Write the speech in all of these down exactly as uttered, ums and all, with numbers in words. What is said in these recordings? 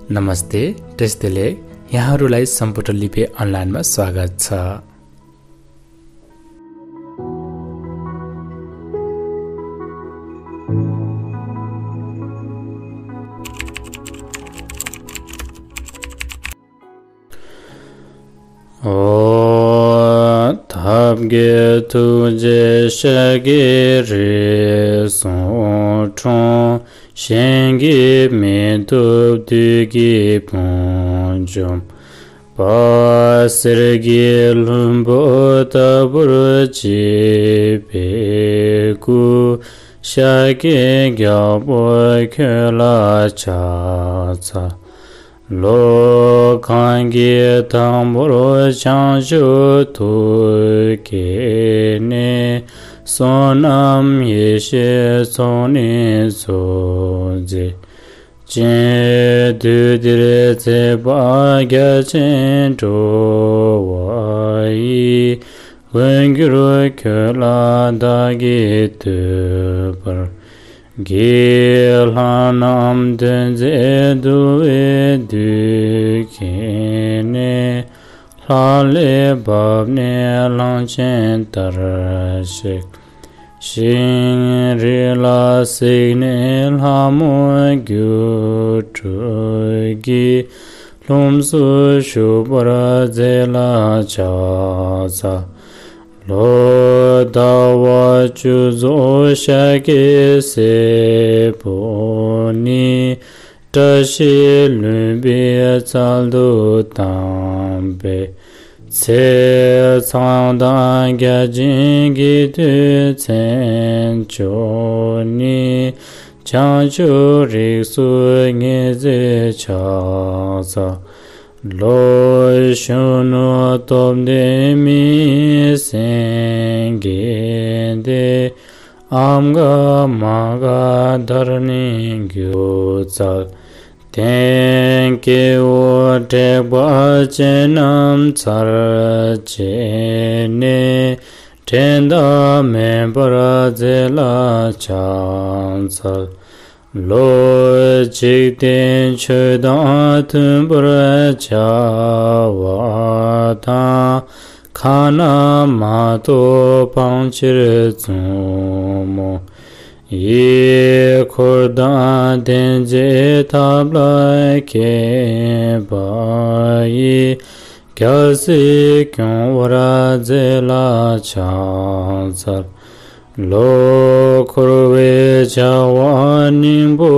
नमस्ते, བཀྲ་ཤིས་བདེ་ལེགས། यहाँहरूलाई सम्पूर्ण लिपि अनलाइनमा स्वागत छ। ཨོ། ཐབས་མཁས་ཐུགས་རྗེ་ཤཱཀྱའི་རིགས་སུ་འཁྲུངས། གཞན་གྱིས་མི་ཐུབ་བདུད་ཀྱི་དཔུང་འཇོམས་པ། གསེར་གྱི་ལྷུན་པོ་ལྟ་བུར་བརྗིད་པའི་སྐུ། ཤཱཀྱའི་རྒྱལ་པོ་ཁྱོད་ལ་ཕྱག་འཚལ་ལོ། གང་གིས་དང་པོར་བྱང་ཆུབ་ཐུགས་བསྐྱེད་ནས། བསོད་ནམས་ཡེ་ཤེས་ཚོགས་གཉིས་རྫོགས་མཛད་ཅིང་། དུས་འདིར་མཛད་པ་རྒྱ་ཆེན་འགྲོ་བ་ཡི། མགོན་གྱུར་ཁྱོད་ལ་བདག་གིས་བསྟོད་པར་བགྱི། ལྷ་རྣམས་འདུ་འཛིའི་འདུ་བའི་དུས་ཀྱི་ནས། ལྷ་ལས་བབས་ནས་གླང་ཆེན་ལྟར་གཤེགས་ཤིང་། རི་ལ་གཟིགས་ནས་ལྷ་མོ་སྒྱུ་འཕྲུལ་གྱིས། ལྷུམས་སུ་ཞུགས་པར་མཛད་ལ་ཕྱག་འཚལ་ལོ། ཟླ་བ་བཅུ་རྫོགས་ཤཱཀྱའི་སྲས་པོ་ནི། བཀྲ་ཤིས་ལྷུན་པོའི་ཚལ་དུ་དམ་པའི་ཚེ། མཚན་དང་བརྒྱ་བྱིན་གྱིས་བསྟོད་མཚན་བསྐྱོར་ནས། བྱང་ཆུབ་རིགས་སུ་ངེས་འཛིན་ཕྱག་འཚལ་ལོ། གཞོན་ནུ་སྟོབས་ལྡན་མི་ཡི་སེང་གེ་སྟེ། ཨམ་མགར་མ་ག་དྷར་ནི་སྒྱུ་རྩལ་ལྡན། སྐྱེ་བོ་དྲེགས་པ་ཅན་རྣམས་ཚར་བཅད་ནས། འགྲན་ཟླ་མེད་པར་མཛད་ལ་ཕྱག་འཚལ་ལོ། འཇིག་རྟེན་ཆོས་དང་མཐུན་པར་བྱ་བ་དང་། ཁ་ན་མ་ཐོ་ཕངས་ཕྱིར་བཙུན་མོ་ཡི། འཁོར་དང་ལྡན་མཛད་ཐབས་ལ་མཁས་པ་ཡིས། རྒྱལ་སྲིད་སྐྱོང་བར་མཛད་ལ་ཕྱག་འཚལ་ལོ། འཁོར་བའི་བྱ་བ་སྙིང་པོ་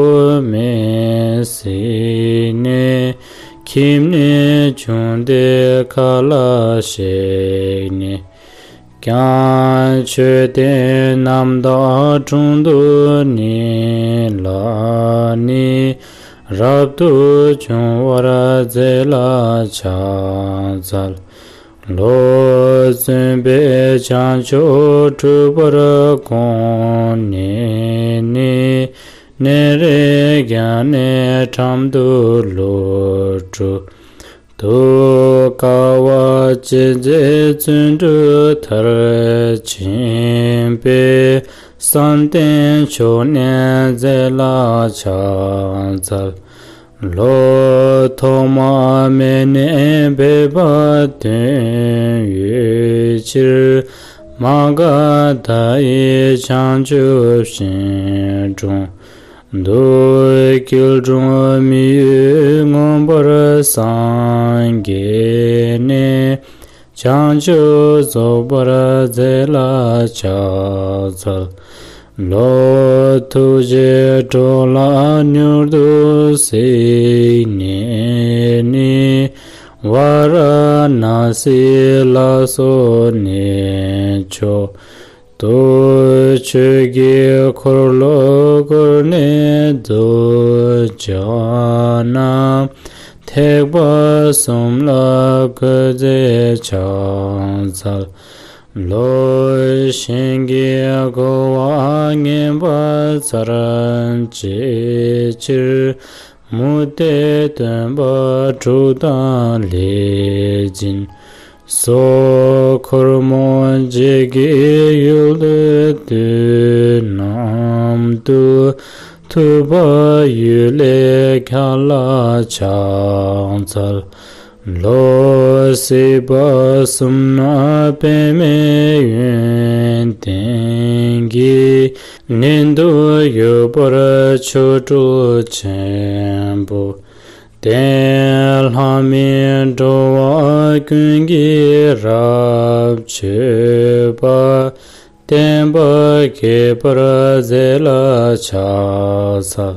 མེད་གཟིགས་ནས། ཁྱིམ་ནས་བྱུང་སྟེ་མཁའ་ལ་གཤེགས་ནས་ཀྱང་། མཆོད་རྟེན་རྣམ་དག་དྲུང་དུ་གཉིད་ལ་ནི། རབ་ཏུ་བྱུང་བར་མཛད་ལ་ཕྱག་འཚལ་ལོ། བཙུན་པས་བྱང་ཆུབ་སྒྲུབ་པར་དགོངས་ནས་ནི། ནཻ་རཉྫ་ནའི་འགྲམ་དུ་ལྷོ་འབྲུག་ཏུ། དཀའ་བ་སྤྱད་མཛད་བརྩོན་འགྲུས་མཐར་ཕྱིན་པས། བསམ་གཏན་མཆོག་གནས་མཛད་ལ་ཕྱག་འཚལ་ལོ། ཐོག་མ་མེད་ནས་སྦས་པ་དོན་ཡོད་ཕྱིར། མ་ག་དྷ་ཡི་བྱང་ཆུབ་ཤིང་དྲུང་དུ། སྐྱིལ་ཀྲུང་མི་གཡོ་མངོན་པར་སངས་རྒྱས་ནས། བྱང་ཆུབ་རྫོགས་པར་མཛད་ལ་ཕྱག་འཚལ་ལོ། ཐུགས་རྗེས་འགྲོ་ལ་མྱུར་དུ་གཟིགས་ནས་ནི། ཝཱ་ར་ཎཱ་སི་ལ་སོགས་གནས་མཆོག་ཏུ། ཆོས་ཀྱི་འཁོར་ལོ་བསྐོར་ནས་གདུལ་བྱ་རྣམས། ཐེག་པ་གསུམ་ལ་བཀོད་མཛད་ཕྱག་འཚལ་ལོ། ཞིང་གི་གོ་བ་ངེས་པ་ཚར་བཅད་ཕྱིར། མུ་སྟེགས་སྟོན་པ་དྲུག་དང་ལས་སྦྱིན་སོགས། འཁོར་མོ་འཇིགས་ཀྱི་ཡུལ་དུ་དུས་རྣམས་སུ། ཐུབ་པ་ཡུལ་ལས་ཁྱབ་ལ་ཕྱག་འཚལ་ལོ། སྲིད་པ་གསུམ་ན་པདྨའི་ཡོན་ཏན་གྱིས། ནུས་མཐུ་ཡོད་པར་ཆོ་འཕྲུལ་ཆེན་པོ་སྟེ། ལྷ་མིན་འགྲོ་བ་ཀུན་གྱི་རབ་མཆོད་པ། བསྟན་པ་རྒྱས་པར་མཛད་ལ་ཕྱག་འཚལ་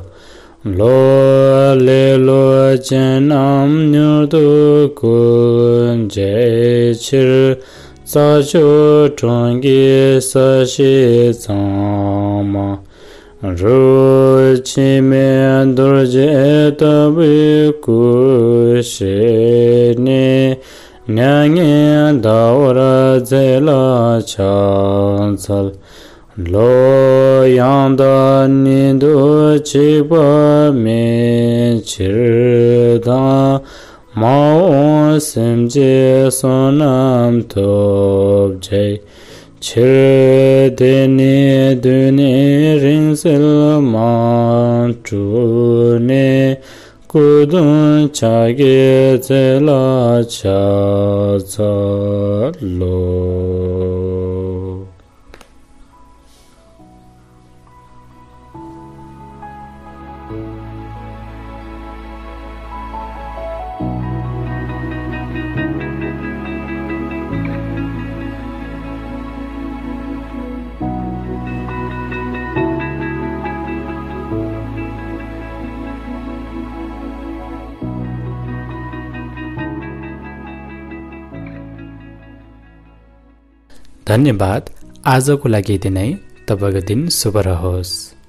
ལོ། ལེ་ལོ་ཅན་རྣམས་མྱུར་དུ་འགོད་བྱའི་ཕྱིར། རྩྭ་མཆོག་གྲོང་གི་ས་གཞི་གཙང་མ་རུ། འཆི་མེད་རྡོ་རྗེ་ལྟ་བུའི་སྐུ་བཞེངས་ནས། མྱ་ངན་འདའ་བར་མཛད་ལ་ཕྱག་འཚལ་ལོ། ཡང་དག་ནུས་མཐུ་གཅིག་པ་མེད་ཕྱིར་དང་། མ་འོངས་སེམས་ཅན་བསོད་ནམས་ཐོབ་བྱའི་ཕྱིར། དེ་ནས་བདུད་ནད་རིང་བསྲེལ་མ་བཀྲུས་ནས། སྐུ་གདུང་ཕྱག་གི་རྩེ་ལ་ཕྱག་འཚལ་ལོ། धन्यवाद। आजको लागि यति नै। तपाईँको दिन शुभ रहोस्।